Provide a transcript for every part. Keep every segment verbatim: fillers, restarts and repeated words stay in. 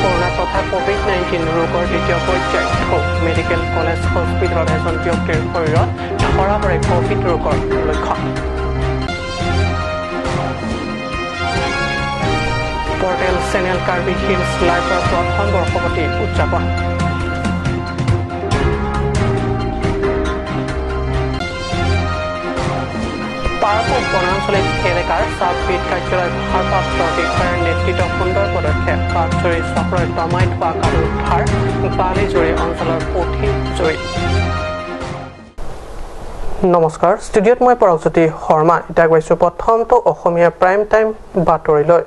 কৰোণা তথা covid nineteen ৰোগৰ দ্বিতীয় পৰ্যায়। মেডিকেল কলেজ হস্পিটেলত এজন ব্যক্তিৰ শৰীৰত ধৰা পৰে কভিড ৰোগৰ লক্ষণ। পৰ্টেল চেনেল কাৰ্বি হিলছ লাইভৰ প্ৰথম বৰ্ষপূৰ্তি উদযাপন। পাৰ্বত্য বনাঞ্চলিক এলেকাৰ ছাব বিট কাৰ্যালয় ভাৰপ্ৰাপ্ত বিষয়াৰ নেতৃত্বত সুন্দৰ পদক্ষেপ। কাছাৰী চক্ৰই দমাই থোৱা কাঠ উদ্ধাৰ, বালিজুৰি অঞ্চলৰ পুথি জুৰি। নমস্কাৰ, ষ্টুডিঅ'ত মই পৰাগজ্যোতি শৰ্মা। এতিয়া আগবাঢ়িছো প্ৰথমটো অসমীয়া প্ৰাইম টাইম বাতৰিলৈ।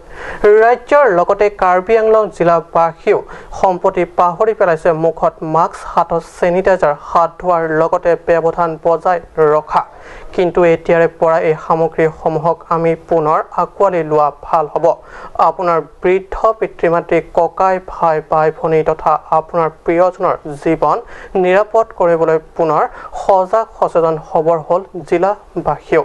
ৰাজ্যৰ লগতে কাৰ্বি আংলং জিলাবাসীয়েও সম্প্ৰতি পাহৰি পেলাইছে মুখত মাস্ক, হাতত ছেনিটাইজাৰ, হাত ধোৱাৰ লগতে ব্যৱধান বজাই ৰখা। কিন্তু এতিয়াৰে পৰা এই সামগ্ৰীসমূহক আমি পুনৰ আঁকোৱালি লোৱা ভাল হ'ব। আপোনাৰ বৃদ্ধ পিতৃ মাতৃ, ককাই ভাই, বাই ভনী তথা আপোনাৰ প্ৰিয়জনৰ জীৱন নিৰাপদ কৰিবলৈ পুনৰ সজাগ সচেতন হ'বৰ হ'ল জিলাবাসীয়েও।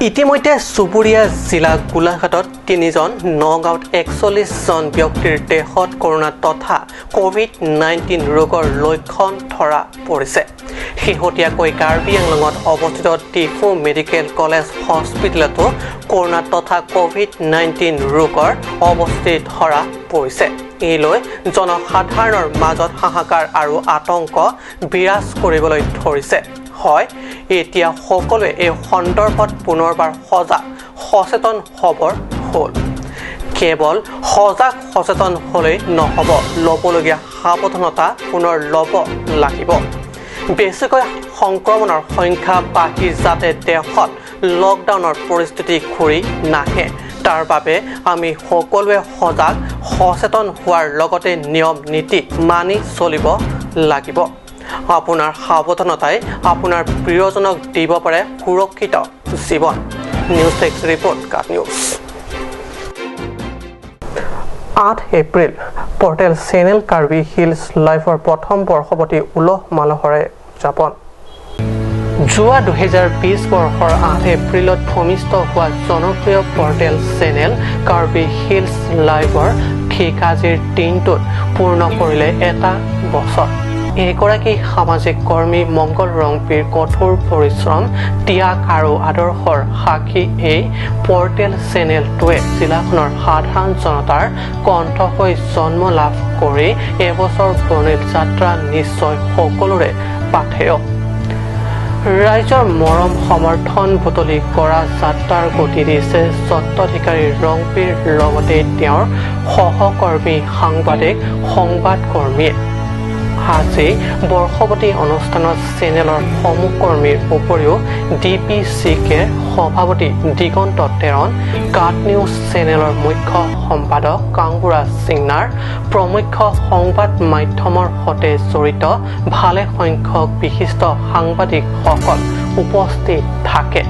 ইতিমধ্যে চুবুৰীয়া জিলা গোলাঘাটত তিনিজন, নগাঁৱত একচল্লিশ জন ব্যক্তিৰ দেহত কৰোণা তথা কভিড নাইণ্টিন ৰোগৰ লক্ষণ ধৰা পৰিছে। শেহতীয়াকৈ কাৰ্বি আংলঙত অৱস্থিত ডিফু মেডিকেল কলেজ হস্পিটেলতো কৰোণা তথা কভিড নাইণ্টিন ৰোগৰ অৱস্থিতি ধৰা পৰিছে। এই লৈ জনসাধাৰণৰ মাজত হাহাকাৰ আৰু আতংক বিৰাজ কৰিবলৈ ধৰিছে। হয়, এতিয়া সকলোৱে এই সন্দৰ্ভত পুনৰবাৰ সজাগ সচেতন হ'বৰ হ'ল। কেৱল সজাগ সচেতন হ'লেই নহ'ব, ল'বলগীয়া সাৱধানতা পুনৰ ল'ব লাগিব। বেছিকৈ সংক্ৰমণৰ সংখ্যা বাঢ়ি যাতে দেশত লকডাউনৰ পৰিস্থিতি ঘূৰি নাহে, তাৰ বাবে আমি সকলোৱে সজাগ সচেতন হোৱাৰ লগতে নিয়ম নীতি মানি চলিব লাগিব। আপোনাৰ সাৱধানতাই আপোনাৰ প্ৰিয়জনক দিব পাৰে সুৰক্ষিত জীৱন। নিউজ ডেস্ক ৰিপৰ্ট, কাট নিউজ। আঠ এপ্ৰিল, পৰ্টেল চেনেল কাৰ্বি হিলছ লাইভৰ প্ৰথম বৰ্ষপূৰ্তি উলহ মালহেৰে উদযাপন। যোৱা দুহেজাৰ বিশ বৰ্ষৰ আঠ এপ্ৰিলত ভূমিষ্ঠ হোৱা জনপ্ৰিয় পৰ্টেল চেনেল কাৰ্বি হিলছ লাইভৰ ঠিক আজিৰ দিনটোত পূৰ্ণ কৰিলে এটা বছৰ। এগৰাকী সামাজিক কৰ্মী মংগল ৰংপিৰ কঠোৰ পৰিশ্ৰম, ত্যাগ আৰু আদৰ্শৰ সাক্ষী এই পৰ্টেল চেনেলটোৱে জিলাখনৰ সাধাৰণ জনতাৰ কণ্ঠ হৈ জন্ম লাভ কৰি এবছৰ বৰ্ণিল যাত্ৰা নিশ্চয় সকলোৰে পাথেয়। ৰাইজৰ মৰম সমৰ্থন বুটলি কৰা যাত্ৰাৰ গতি দিছে স্বত্বাধিকাৰী ৰংপিৰ লগতে তেওঁৰ সহকৰ্মী সাংবাদিক সংবাদকৰ্মীয়ে। আজি বৰ্ষপূৰ্তি অনুষ্ঠানত চেনেলৰ সমূহ কৰ্মীৰ উপৰিও ডি পি চি কেৰ সভাপতি দিগন্ত তেৰণ, কাট নিউজ চেনেলৰ মুখ্য সম্পাদক কাংগুৰা সিংনাৰ, প্ৰমুখ্য সংবাদ মাধ্যমৰ সৈতে জড়িত ভালে সংখ্যক বিশিষ্ট সাংবাদিকসকল উপস্থিত থাকে।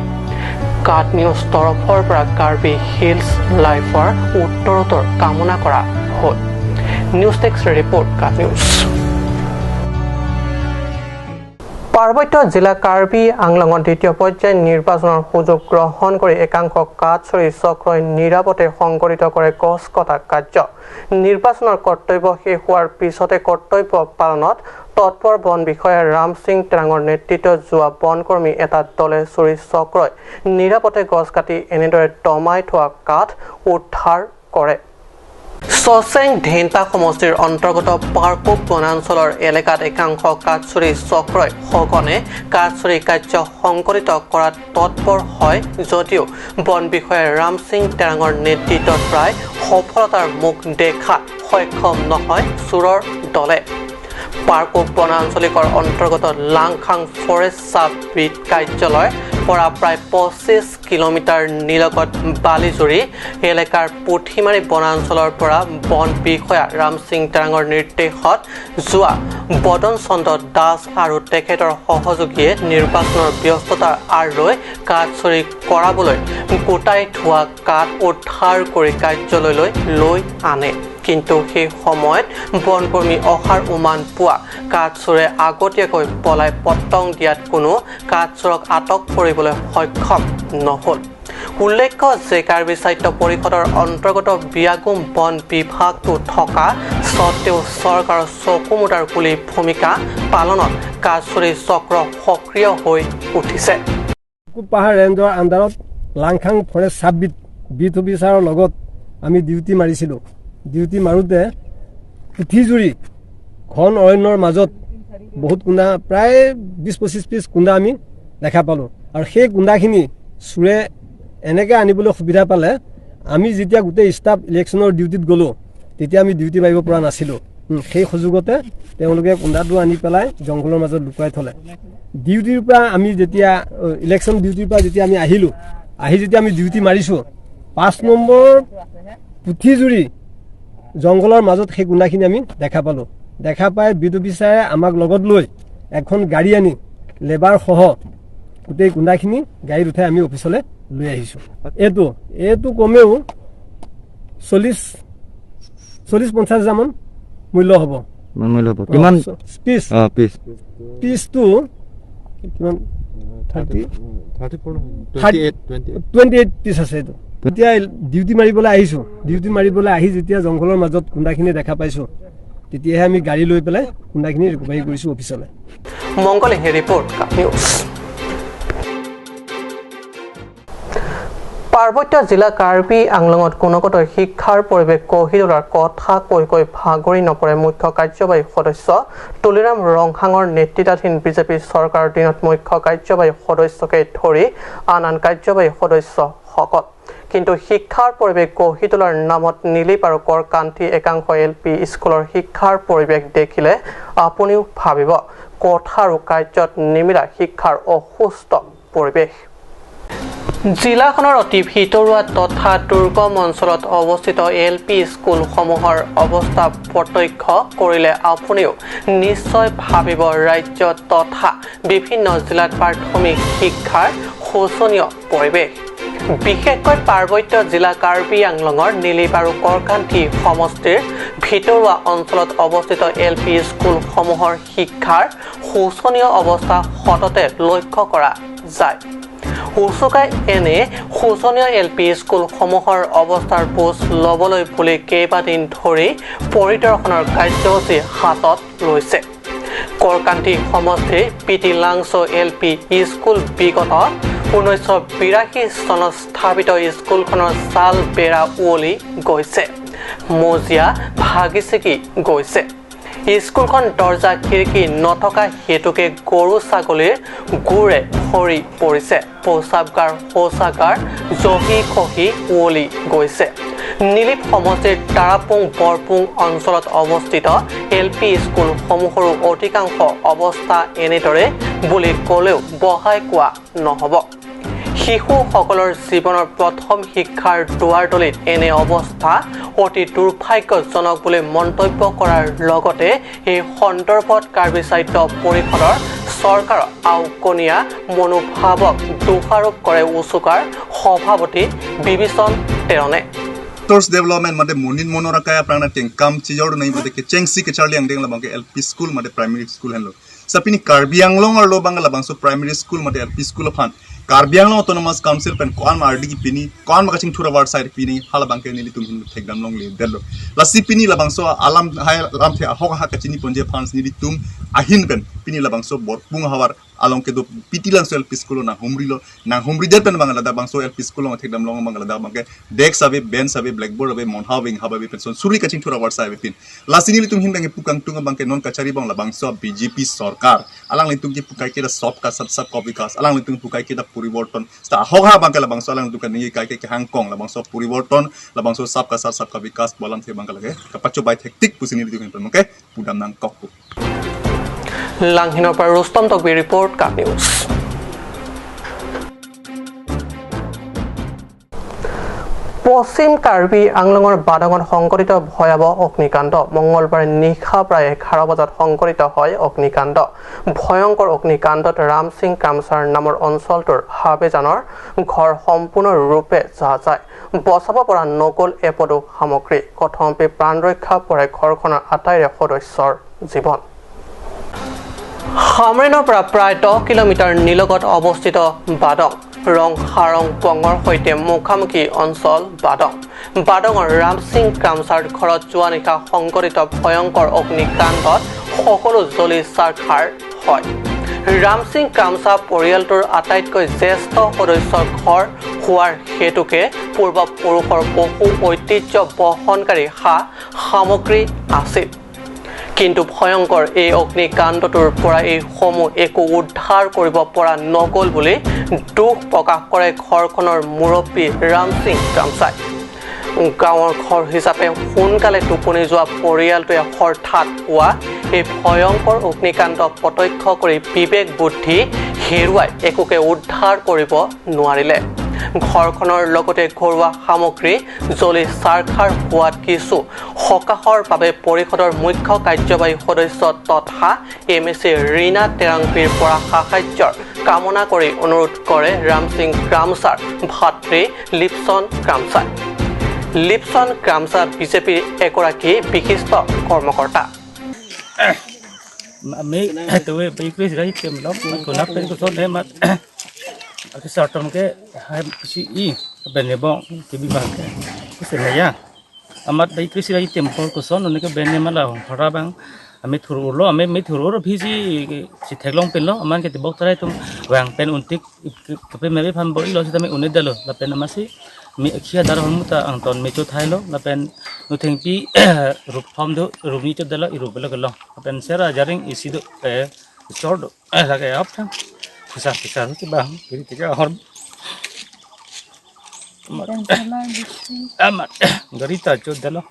কাট নিউজ তৰফৰ পৰা কাৰ্বি হিলছ লাইভৰ উত্তৰোত্তৰ কামনা কৰা হ'ল। নিউজ ডেস্ক ৰিপৰ্ট, কাট নিউজ। পাৰ্বত্য জিলা কাৰ্বি আংলঙত দ্বিতীয় পৰ্যায় নিৰ্বাচনৰ সুযোগ গ্ৰহণ কৰি একাংশ কাছাৰী চক্ৰই নিৰাপদে সংঘটিত কৰে গছ কটা কাৰ্য। নিৰ্বাচনৰ কৰ্তব্য শেষ হোৱাৰ পিছতে কৰ্তব্য পালনত তৎপৰ বন বিষয়া ৰাম সিং তেৰাঙৰ নেতৃত্বত যোৱা বনকৰ্মী এটা দলে চুৰি চক্ৰই নিৰাপদে গছ কাটি এনেদৰে দমাই থোৱা কাঠ উদ্ধাৰ কৰে। চচেং ধেন্তা সমষ্টিৰ অন্তৰ্গত পাৰ্কুক বনাঞ্চলৰ এলেকাত একাংশ কাছাৰী চক্ৰই সঘনে কাছাৰী কাৰ্য সংঘটিত কৰাত তৎপৰ হয় যদিও বন বিষয়া ৰাম সিং তেৰাঙৰ নেতৃত্বত প্ৰায় সফলতাৰ মুখ দেখাত সক্ষম নহয় চুৰৰ দলে। পাৰ্কুক বনাঞ্চলিকৰ অন্তৰ্গত লাংখাং ফৰেষ্ট ছাব বিট কাৰ্যালয়ৰ পৰা প্ৰায় পঁচিছ কিলোমিটাৰ নিলগত বালিজুৰি এলেকাৰ পুঠিমাৰী বনাঞ্চলৰ পৰা বন বিষয়া ৰাম সিং তেৰাঙৰ নিৰ্দেশত যোৱা বদন চন্দ্ৰ দাস আৰু তেখেতৰ সহযোগীয়ে নিৰ্বাচনৰ ব্যস্ততাৰ আঁৰ লৈ কাছাৰী কৰাবলৈ গোটাই থোৱা কাঠ উদ্ধাৰ কৰি কাৰ্যালয়লৈ লৈ আনে। কিন্তু সেই সময়ত বনকৰ্মী অহাৰ উমান পোৱা কাঠচোৰে আগতীয়াকৈ পলাই পতং দিয়াত কোনো কাঠচোৰক আটক কৰিবলৈ সক্ষম নহ'ল। উল্লেখ্য যে কাৰ্বি সাহিত্য পৰিষদৰ অন্তৰ্গত বিয়াগোম বন বিভাগটো থকা স্বত্বেও চৰকাৰৰ চকুমুদাৰ বুলি ভূমিকা পালনত কাছাৰী চক্ৰ সক্ৰিয় হৈ উঠিছে। কুপাহাৰ ৰেঞ্জৰ আণ্ডাৰত লাংখাং ফৰেষ্ট ছাব বিট বিট অফিচাৰৰ লগত আমি ডিউটি মাৰিছিলোঁ। ডিউটি মাৰোঁতে পুথিজুৰি ঘন অৰণ্যৰ মাজত বহুত কুন্দা, প্ৰায় বিছ পঁচিছ পিচ কুন্দা আমি দেখা পালোঁ। আৰু সেই কুন্দাখিনি চুৰে এনেকৈ আনিবলৈ সুবিধা পালে, আমি যেতিয়া গোটেই ষ্টাফ ইলেকশ্যনৰ ডিউটিত গ'লোঁ, তেতিয়া আমি ডিউটি মাৰিব পৰা নাছিলোঁ। উম, সেই সুযোগতে তেওঁলোকে কুন্দাটো আনি পেলাই জংঘলৰ মাজত লুকুৱাই থ'লে। ডিউটিৰ পৰা আমি যেতিয়া, অ, ইলেকশ্যন ডিউটিৰ পৰা যেতিয়া আমি আহিলোঁ, আহি যেতিয়া আমি ডিউটি মাৰিছোঁ, পাঁচ নম্বৰ পুথিজুৰি জংঘলৰ মাজত সেই কুন্দাখিনি আমি দেখা পালোঁ। দেখা পাই বিট অফিচাৰে আমাক লগত লৈ এখন গাড়ী আনি লেবাৰ সহ গোটেই কুন্দাখিনি গাড়ীত উঠাই আমি অফিচলৈ লৈ আহিছোঁ। এইটো, এইটো কমেও চল্লিছ, চল্লিছ পঞ্চাছ হাজাৰমান মূল্য হ'ব। মূল্য হ'ব। কিমান? পিচ, অ, পিচ। পিচটো কিমান? Thirty thirty four thirty- twenty eight piece আছে এইটো। এতিয়া ডিউটি মাৰিবলৈ আহিছোঁ। ডিউটি মাৰিবলৈ আহি যেতিয়া জংঘলৰ মাজত কুন্দাখিনি দেখা পাইছোঁ, তেতিয়াহে আমি গাড়ী লৈ পেলাই কুন্দাখিনি ৰিকভাৰী কৰিছোঁ অফিচলৈ। মংগল সিংহ ৰিপৰ্ট, কাম নিউজ। পাৰ্বত্য জিলা কাৰ্বি আংলঙত গুণগত শিক্ষাৰ পৰিৱেশ গঢ়ি তোলাৰ কথা কৈ কৈ ভাগৰি নপৰে মুখ্য কাৰ্যবাহী সদস্য তুলিৰাম ৰংহাঙৰ নেতৃত্বাধীন বিজেপি চৰকাৰৰ দিনত মুখ্য কাৰ্যবাহী সদস্যকে ধৰি আন আন কাৰ্যবাহী সদস্যসকল। কিন্তু শিক্ষাৰ পৰিৱেশ গঢ়ি তোলাৰ নামত নিলিপ আৰু কৰকান্থি একাংশ এল পি স্কুলৰ শিক্ষাৰ পৰিৱেশ দেখিলে আপুনিও ভাবিব কথা আৰু কাৰ্যত নিমিলা শিক্ষাৰ অসুস্থ পৰিৱেশ। জিলাখনৰ অতি ভিতৰুৱা তথা দুৰ্গম অঞ্চলত অৱস্থিত এল পি স্কুলসমূহৰ অৱস্থা প্ৰত্যক্ষ কৰিলে আপুনিও নিশ্চয় ভাবিব ৰাজ্য তথা বিভিন্ন জিলাত প্ৰাথমিক শিক্ষাৰ শোচনীয় পৰিৱেশ। বিশেষকৈ পাৰ্বত্য জিলা কাৰ্বি আংলঙৰ নিলিপ আৰু কৰকান্থি সমষ্টিৰ ভিতৰুৱা অঞ্চলত অৱস্থিত এল পি স্কুলসমূহৰ শিক্ষাৰ শোচনীয় অৱস্থা সততে লক্ষ্য কৰা যায়। উচুকাই এনে শোচনীয় এল পি স্কুলসমূহৰ অৱস্থাৰ বুজ ল'বলৈ বুলি কেইবাদিন ধৰি পৰিদৰ্শনৰ কাৰ্যসূচী হাতত লৈছে। কৰকান্থি সমষ্টিৰ P T lungs L P school বিগত ঊনৈছশ বিৰাশী চনত স্থাপিত স্কুলখনৰ চাল বেৰা উৱলি গৈছে, মজিয়া ভাগি ছিগি গৈছে। স্কুলখন দৰ্জা খিৰিকী নথকা হেতুকে গৰু ছাগলীৰ গুৰে ভৰি পৰিছে। প্ৰস্ৰাৱগাৰ, শৌচাগাৰ জহি খহি উৱলি গৈছে। নিলিপ সমষ্টিৰ তাৰাপুং বৰপুং অঞ্চলত অৱস্থিত এল পি স্কুলসমূহৰো অধিকাংশ অৱস্থা এনেদৰে বুলি ক'লেও বঢ়াই কোৱা নহ'ব। শিশুসকলৰ জীৱনৰ প্ৰথম শিক্ষাৰ দুৱাৰদলিত এনে অৱস্থা অতি দুৰ্ভাগ্যজনক বুলি মন্তব্য কৰাৰ লগতে এই সন্দৰ্ভত কাৰ্বি সাহিত্য পৰিষদৰ চৰকাৰৰ আওকনীয়া মনোভাৱক দোষাৰোপ কৰে উচুকাৰ সভাপতি বিভীষণ তেৰণে। Resource development mate monit monor akai aphrang nangtengkam chijor nai mate kechengsi kecharli angdeng labang ke L P school mate primary school henlo. Sa pini Karbi Anglong arlo abang labangso primary school mate L P school aphan Karbi Anglong Autonomous Council pen ko-an ma ardi pini, ko-an ma kachingthur award side pini, halabang ke nelitum hin thekdam longle detlo. Lasi pini labangso alam hai alamthe ahok ha kachini ponji aphan nelitum ahin pen pini labangso Borpung havar along kedo P T Langso L P school nanghumrilo, nanghumri det pen abang ladak bangso L P school along thekdam long abang ladak abang ke desk ave, bench ave, blackboard ave, monha ave, ingha ave, pension suri kachingthur award side ave pin. Lasi nelitum hin abang ke pu kangtung abang ke non kachari abang labangso B J P sorkar. Alanglitum kepu kai ke da sabka saath sabka vikas. Alanglitum kepu kai ke da poriborton. Sta ahok ha abang ke labangso alanglitum kaningje kai ke kehangkong labangso poriborton, labangso sabka saath sabka vikas pu alamthe abang ke lake kapachobai thektik pusi nelitum hin abang ke pudam nangkok pu. লাংহিনৰ পৰা ৰুস্তম তকবীৰ ৰিপৰ্ট, কাম নিউজ। পশ্চিম কাৰ্বি আংলঙৰ বাদঙত সংঘটিত ভয়াৱহ অগ্নিকাণ্ড। মঙলবাৰে নিশা প্ৰায় এঘাৰ বজাত সংঘটিত হয় অগ্নিকাণ্ড। ভয়ংকৰ অগ্নিকাণ্ডত ৰাম সিং কামচাৰ নামৰ অঞ্চলটোৰ হাবেজানৰ ঘৰ সম্পূৰ্ণৰূপে জ্বলা যায়। বচাব পৰা নগ'ল এপদো সামগ্ৰী। কথমপি প্ৰাণ ৰক্ষা পৰে ঘৰখনৰ আটাইৰে সদস্যৰ জীৱন। হামৰেনৰ পৰা প্ৰায় দহ কিলোমিটাৰ নিলগত অৱস্থিত বাদং। ৰং হাৰং পঙৰ সৈতে মুখামুখি অঞ্চল বাদং। বাদঙৰ ৰামসিং কামছাৰ ঘৰত যোৱা নিশা সংঘটিত ভয়ংকৰ অগ্নিকাণ্ডত সকলো জ্বলি ছাৰখাৰ হয়। ৰামসিং কামছা পৰিয়ালটোৰ আটাইতকৈ জ্যেষ্ঠ সদস্যৰ ঘৰ হোৱাৰ হেতুকে পূৰ্বপুৰুষৰ বহু ঐতিহ্য বহনকাৰী সা সামগ্ৰী আছিল। কিন্তু ভয়ংকৰ এই অগ্নিকাণ্ডটোৰ পৰা এইসমূহ একো উদ্ধাৰ কৰিব পৰা নগ'ল বুলি দুখ প্ৰকাশ কৰে ঘৰখনৰ মুৰব্বী ৰামসিং কামছাই। গাঁৱৰ ঘৰ হিচাপে সোনকালে টোপনি যোৱা পৰিয়ালটোৱে হঠাৎ হোৱা এই ভয়ংকৰ অগ্নিকাণ্ড প্ৰত্যক্ষ কৰি বিবেক বুদ্ধি হেৰুৱাই একোকে উদ্ধাৰ কৰিব নোৱাৰিলে। ঘৰখনৰ লগতে ঘৰুৱা সামগ্ৰী জ্বলি ছাৰখাৰ হোৱাত কিছু সকাহৰ বাবে পৰিষদৰ মুখ্য কাৰ্যবাহী সদস্য তথা এম এ চি ৰীণা টেৰাংপীৰ পৰা সাহায্যৰ কামনা কৰি অনুৰোধ কৰে ৰামসিং কামছাৰ ভাতৃ লিপচন কামছাই। লিপচন কামছা বিজেপিৰ এগৰাকী বিশিষ্ট কৰ্মকৰ্তা। Ami tuwe bayi kre sira hitem lo, mat konat pen koson he mat. Ake sartam ke hai si i ben ne bong ke bi bang ke. Kese na ya. Amat bayi kre sira hitem por koson, nonke ben ne mala hong phara bang. Ami thur-ur lo, ami mi thur-ur phi si si theklong pen lo, aman ke tibok tarai tum vang pen untik kepe mebe phan bor-ilo sitame un-edetlo. Lapen amatsi mi akhia dar hormu ta angton me chothailo. Lapen nuthengpi rup thom do, rup ni chodetlo, irup lo kelong. Lapen sera jaring isi do, eh, chor do, eh, lake ap thang. Pisa, pisa, ti bang, kiri tiga hor. Amat, amat, gari ta chodetlo.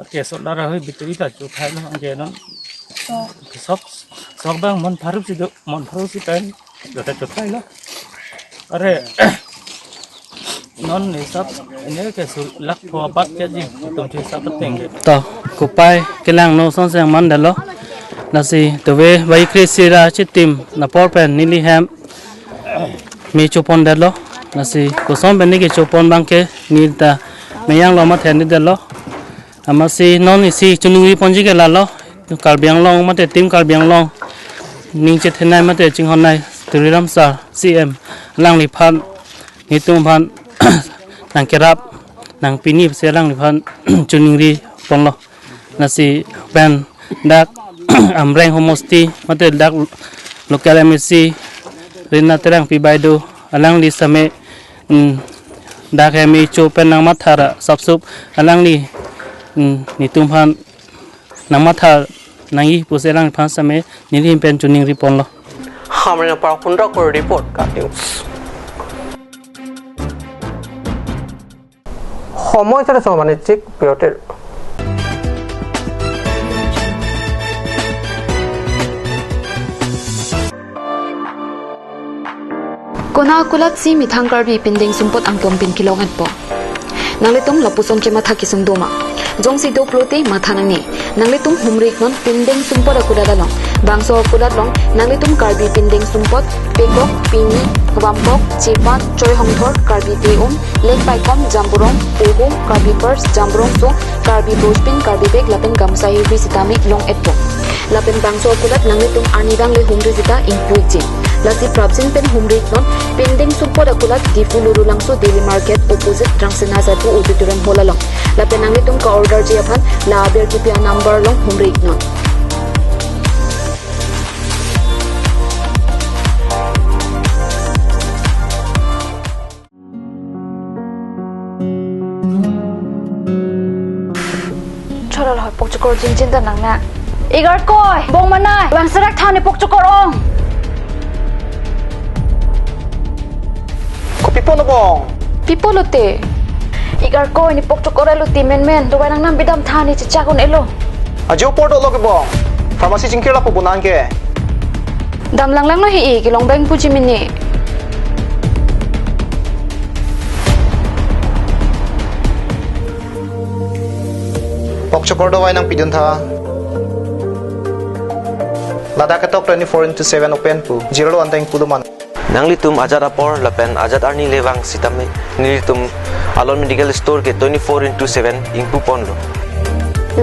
Ake so lara hoi bitri ta chothailo, anke non. Sok, sok bang mon pharuk si do, mon pharuk si pen. Jota chothailo. Are, non hisap, ini ke su lak pho apat ke ji, tum hisap pateng ke. To, kopai kelang no son seng mandetlo. Lasi tuwe bayi kre sira chitim apor pen neli hem me chopondetlo. Lasi koson pen ne kechopon bang ke neli ta meyang lo mathe ne detlo. Amatsi non isi choningri ponji ke lalo, Karbi Anglong mate Team Karbi Anglong ning chethenei mate chinghonnei Tuliram sir C M alangliphan, netum aphan nangkerap nangpini pusi alangliphan choningri ponlo. Lasi pen dak Amreng homosti mate dak local M A C Rina Terangpi baideo alangli same, mm, dak hem icho pen nangmathar asapsup alangli, mm, netum aphan nangmathar nangji pusi alangliphan same neli hem pen choningri ponlo. Hamren apar hundra kor report ka news. সময় চাৰে ছমানে চেক পিয়তেৰ। Konat akulat si methang Karbi pindeng sumpot angtompin kelong-etpo. Nanglitum lapuson kematha kesung doma. Jongsi do pulote matha nangne. Nanglitum humri-iknon pindeng sumpot akulat along. Bangso akulat along nanglitum Karbi pindeng sumpot, pekok, pini, vamkok, chepan, choi hongthor, Karbi te-um, lengpaikom, jamburong, pohum, Karbi purse, jamburong so, Karbi bojpin, Karbi bag lapen gamsa hirbi sitame long-etpo. Lapen bangso akulat nanglitum arnivang le humri sita ingpu-ikji. Lasi prapjin pen humri-iknon, pindeng sumpot akulat Diphu Lurulangso Daily Market opposite Rangsina Sapu Auditorium Hall along. Lapen nanglitum ka-orderji aphan la aber kipi a-number along humri-iknon. Chorol hoi pokchokor jinjin ta nang na. Igarkoi, bong manai, bang serak tha ne pokchokor ong. Kopi pulo bong? Pi pulote? Igarkoi ne pokchokor alote menmen, dovai nangnam bidam tha ne chechak un-elo. Ajo apor dolo ke bong. Pharmacy chingkir lapu bonang ke. Dam langlanglo he-i, kelong bang puji mini. Pokchokor dovai nangpidun tha. Ladak ketok twenty-four into seven open pu. Zero lo anteng pulo man. Nanglitum ajat apor lapen ajat arni le vang sitame nelitum Alon Medical Store ke twenty-four into seven ingpu ponlo.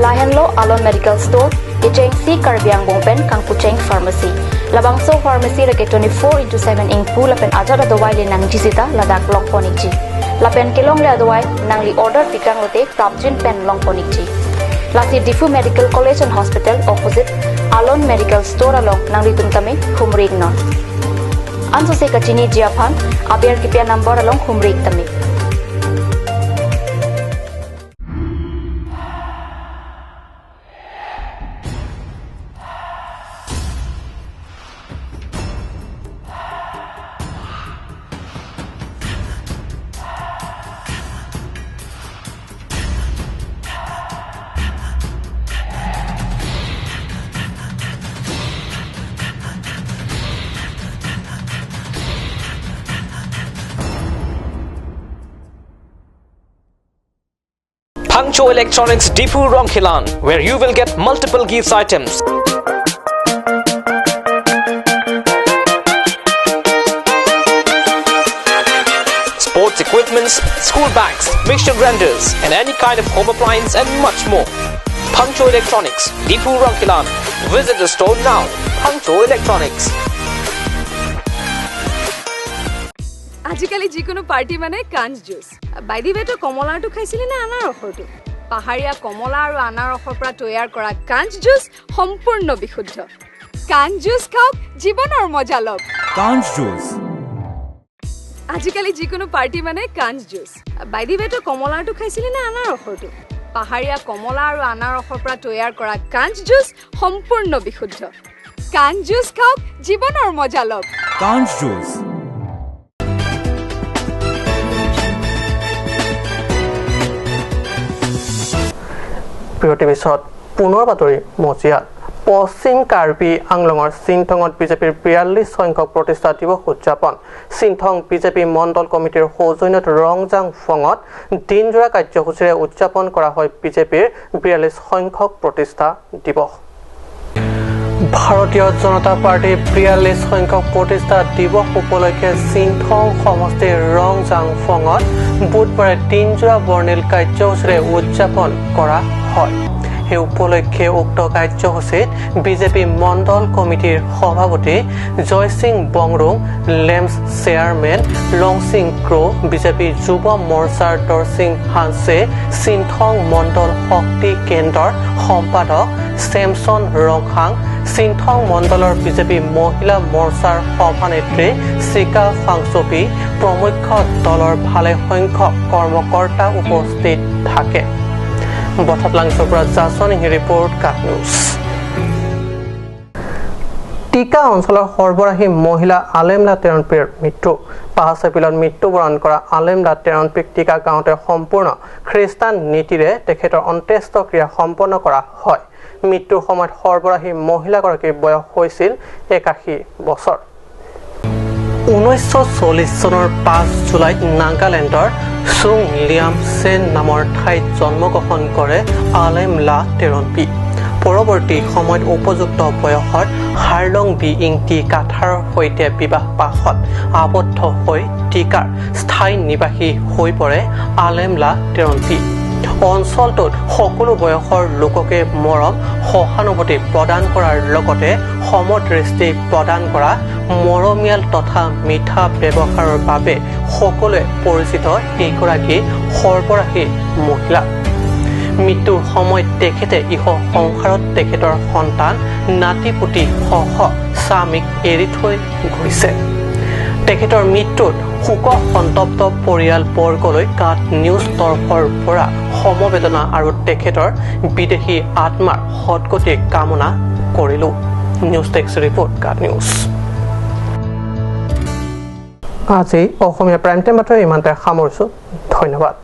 Lahenlo Alon Medical Store, kechengsi Karbi angbong pen kangpucheng pharmacy. Labangso pharmacy lake twenty-four into seven ingpu lapen ajat adawai le nangji sita ladak longpon ikji. Lapen kelongle adawai nangli order pikang lote prapjin pen longpon ikji. Lasi Diphu Medical College and Hospital opposite Alon Medical Store along nanglitum tame humri iknon. Ansose kachiniji aphan aber kipi a number along humri ik tame. Phangcho Electronics Diphu Rongkhelan, where you will get multiple gifts items. Sports equipments, school bags, mixture grinders, and any kind of home appliance and much more. Phangcho Electronics, Diphu Rongkhelan. Visit the store now. Phangcho Electronics. আজিকালি যিকোনো পাৰ্টি মানে কাঞ্চ juice. By the ৱে, তই কমলাৰটো খাইছিলি নে আনাৰসৰটো? পাহাৰীয়া কমলা আৰু আনাৰসৰ পৰা তৈয়াৰ কৰা কাঞ্চ জুচ সম্পূৰ্ণ বিশুদ্ধ। কাঞ্চ জুচ খাওক, জীৱনৰ মজা লওক। কাঞ্চ জুচ। আজিকালি যিকোনো পাৰ্টি মানে কাঞ্চ জুচ। বাই দি ৱে, তই কমলাৰটো খাইছিলি নে আনাৰসৰটো? পাহাৰীয়া কমলা আৰু আনাৰসৰ পৰা তৈয়াৰ কৰা কাঞ্চ জুচ সম্পূৰ্ণ বিশুদ্ধ। কাঞ্চ জুচ খাওক, জীৱনৰ মজা লওক। কাঞ্চ জুচ। প্ৰিয় টিভি চাওক, পুনৰ বাতৰি মজিয়াত। পশ্চিম কাৰ্বি আংলঙৰ চিনথঙত বিজেপিৰ বিয়াল্লিছ সংখ্যক প্ৰতিষ্ঠা দিৱস উদযাপন। চিনথং বিজেপি মণ্ডল কমিটিৰ সৌজন্যত ৰংজাং ফঙত দিনজোৰা কাৰ্যসূচীৰে উদযাপন কৰা হয় বিজেপিৰ বিয়াল্লিছ সংখ্যক প্ৰতিষ্ঠা দিৱস। ভাৰতীয় জনতা পাৰ্টীৰ বিয়াল্লিছ সংখ্যক প্ৰতিষ্ঠা দিৱস উপলক্ষে চিনথং সমষ্টিৰ ৰংজাং ফঙত বুধবাৰে দিনজোৰা বৰ্ণিল কাৰ্যসূচীৰে উদযাপন কৰা হয়। সেই উপলক্ষে উক্ত কাৰ্যসূচীত বিজেপি মণ্ডল কমিটিৰ সভাপতি জয়সিং বংৰুং, লেমছ চেয়াৰমেন লংসিং ক্ৰ, বিজেপি যুৱ মৰ্চাৰ দৰসিং হানছে, চিনথং মণ্ডল শক্তি কেন্দ্ৰৰ সম্পাদক ছেমছন ৰংহাং, চিনথং মণ্ডলৰ বিজেপি মহিলা মৰ্চাৰ সভানেত্ৰী চিকা ফাংচুপি প্ৰমুখ্য দলৰ ভালেসংখ্যক কৰ্মকৰ্তা উপস্থিত থাকে। বঠাটলাংচৰ পৰা জাছন সিংহ ৰিপৰ্ট, কাট নিউজ। টিকা অঞ্চলৰ সৰ্বৰাহী মহিলা আলেমলা তেৰণপীৰ মৃত্যু। পাহাচাপিলত মৃত্যুবৰণ কৰা আলেমলা তেৰণপীক টিকা গাঁৱতে সম্পূৰ্ণ খ্ৰীষ্টান নীতিৰে তেখেতৰ অন্ত্যেষ্টিক্ৰিয়া সম্পন্ন কৰা হয়। মৃত্যুৰ সময়ত সৰ্বৰাহী মহিলাগৰাকীৰ বয়স হৈছিল একাশী বছৰ। ঊনৈছশ চল্লিছ চনৰ পাঁচ জুলাইত নাগালেণ্ডৰ চুং লিয়াম চেন নামৰ ঠাইত জন্মগ্ৰহণ কৰে আলেমলা তেৰণপী। পৰৱৰ্তী সময়ত উপযুক্ত বয়সত হাৰ্লং বি ইংতি কাথাৰৰ সৈতে বিবাহ পাশত আবদ্ধ হৈ টিকাৰ স্থায়ী নিবাসী হৈ পৰে আলেমলা তেৰণপী। অঞ্চলটোত সকলো বয়সৰ লোককে মৰম, সহানুভূতি প্ৰদান কৰাৰ লগতে সমদৃষ্টি প্ৰদান কৰা, মৰমীয়াল তথা মিঠা ব্যৱহাৰৰ বাবে সকলোৱে পৰিচিত এইগৰাকী সৰ্বৰাহী মহিলা। মৃত্যুৰ সময়ত তেখেতে ইহ সংসাৰত তেখেতৰ সন্তান, নাতিপুতি সহ স্বামীক এৰি থৈ গৈছে। তেখেতৰ মৃত্যুত শোক সন্তপ্ত পৰিয়ালবৰ্গলৈ কাট নিউজ তৰফৰ পৰা সমবেদনা আৰু তেখেতৰ বিদেহী আত্মাৰ সদগতি কামনা কৰিলো। নিউজ ডেস্ক ৰিপৰ্ট, কাট নিউজ। আজি অসমীয়া প্ৰাইম টাইম বাতৰি ইমানতে সামৰিছো। ধন্যবাদ।